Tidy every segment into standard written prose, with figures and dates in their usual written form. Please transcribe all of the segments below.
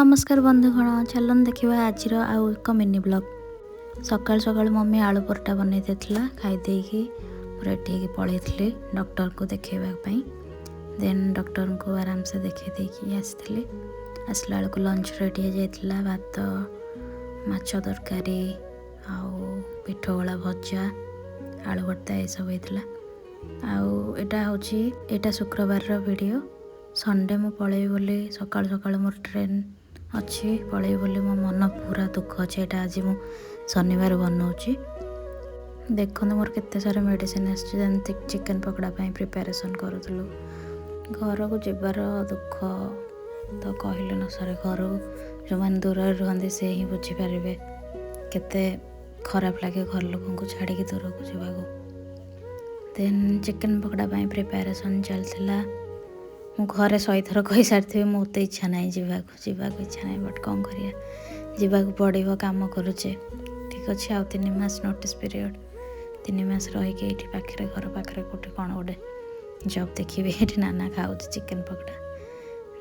ନମସ୍କାର ବନ୍ଧୁଗଣ, ଚାଲନ୍ତୁ ଦେଖିବା ଆଜିର ଆଉ ଏକ ମିନି ବ୍ଲଗ୍। ସକାଳୁ ସକାଳୁ ମମି ଆଳୁ ପରଟା ବନେଇ ଦେଇଥିଲା। ଖାଇ ଦେଇକି ରେଡ଼ି ହେଇକି ପଳେଇଥିଲି ଡକ୍ଟରଙ୍କୁ ଦେଖେଇବା ପାଇଁ। ଦେନ୍ ଡକ୍ଟରଙ୍କୁ ଆରାମସେ ଦେଖେଇ ଦେଇକି ଆସିଥିଲି। ଆସିଲା ବେଳକୁ ଲଞ୍ଚ ରେଡ଼ି ହେଇଯାଇଥିଲା। ଭାତ, ମାଛ ତରକାରୀ ଆଉ ପିଠଉ ଭଜା, ଆଳୁ ଭର୍ତ୍ତା ଏସବୁ ହେଇଥିଲା। ଆଉ ଏଇଟା ହେଉଛି, ଏଇଟା ଶୁକ୍ରବାରର ଭିଡ଼ିଓ। ସଣ୍ଡେ ମୁଁ ପଳେଇବି ବୋଲି, ସକାଳୁ ସକାଳୁ ମୋର ଟ୍ରେନ୍ ଅଛି, ପଳେଇବି ବୋଲି ମୋ ମନ ପୁରା ଦୁଃଖ ଅଛି। ଏଇଟା ଆଜି ମୁଁ ଶନିବାର ବନଉଛି। ଦେଖନ୍ତୁ, ମୋର କେତେ ସାରା ମେଡ଼ିସିନ୍ ଆସିଛି। ଯେମିତି ଚିକେନ୍ ପକୋଡ଼ା ପାଇଁ ପ୍ରିପାରେସନ୍ କରୁଥିଲୁ। ଘରକୁ ଯିବାର ଦୁଃଖ ତ କହିଲେ ନ ସରେ। ଘରୁ ଯେଉଁମାନେ ଦୂରରେ ରୁହନ୍ତି, ସେ ହିଁ ବୁଝିପାରିବେ କେତେ ଖରାପ ଲାଗେ ଘର ଲୋକଙ୍କୁ ଛାଡ଼ିକି ଦୂରକୁ ଯିବାକୁ। ଦେନ୍ ଚିକେନ୍ ପକୋଡ଼ା ପାଇଁ ପ୍ରିପାରେସନ୍ ଚାଲିଥିଲା। ମୁଁ ଘରେ ଶହେଥର କହିସାରିଥିବି, ମୋତେ ଇଚ୍ଛା ନାହିଁ ଯିବାକୁ, ଯିବାକୁ ଇଚ୍ଛା ନାହିଁ। ବଟ୍ କ'ଣ କରିବା, ଯିବାକୁ ପଡ଼ିବ, କାମ କରୁଛେ। ଠିକ୍ ଅଛି, ଆଉ 3 ମାସ ନୋଟିସ୍ ପିରିୟଡ଼। 3 ମାସ ରହିକି ଏଇଠି ପାଖରେ, ଘର ପାଖରେ କେଉଁଠି କ'ଣ ଗୋଟେ ଜବ୍ ଦେଖିବି। ଏଠି ନାନା ଖାଉଛି ଚିକେନ୍ ପକୋଡ଼ା।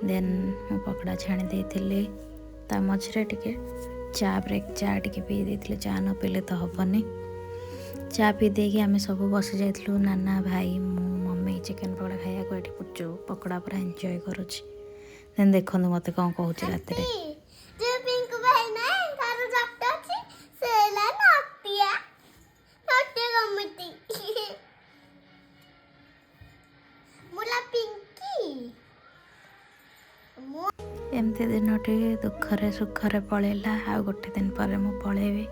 ଦେନ୍ ମୁଁ ପକୋଡ଼ା ଛାଣି ଦେଇଥିଲି। ତା ମଝିରେ ଟିକେ ଚା ବ୍ରେକ୍, ଚା ଟିକେ ପିଇ ଦେଇଥିଲି। ଚା ନ ପିଇଲେ ତ ହେବନି। ଚା ପିଇ ଦେଇକି ଆମେ ସବୁ ବସି ଯାଇଥିଲୁ, ନାନା, ଭାଇ, ମୁଁ, ମମି, ଚିକେନ୍ ପକୋଡ଼ା ଖାଇବାକୁ। ଏଠି ପୁଚୁ ପକୋଡ଼ା ପୁରା ଏନ୍ଜୟ କରୁଛି। ଦେନ୍ ଦେଖନ୍ତୁ ମୋତେ କ'ଣ କହୁଛି ରାତିରେ। ଯୋଉ ପିଙ୍କୁ ଭାଇ ନାଇଁ, ତାର ଡକ୍ଟର ଅଛି, ସେ ହେଲା ନଟିଆ, ନଟିଆ କମିଟି। ମୁଁ ହେଲା ପିଙ୍କି ମୁଁ। ଏମିତି ଦିନଟି ଦୁଃଖରେ ସୁଖରେ ପଳେଇଲା। ଆଉ ଗୋଟେ ଦିନ ପରେ ମୁଁ ପଳେଇବି।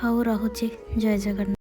ହଉ, ରହୁଛି। ଜୟ ଜଗନ୍ନାଥ।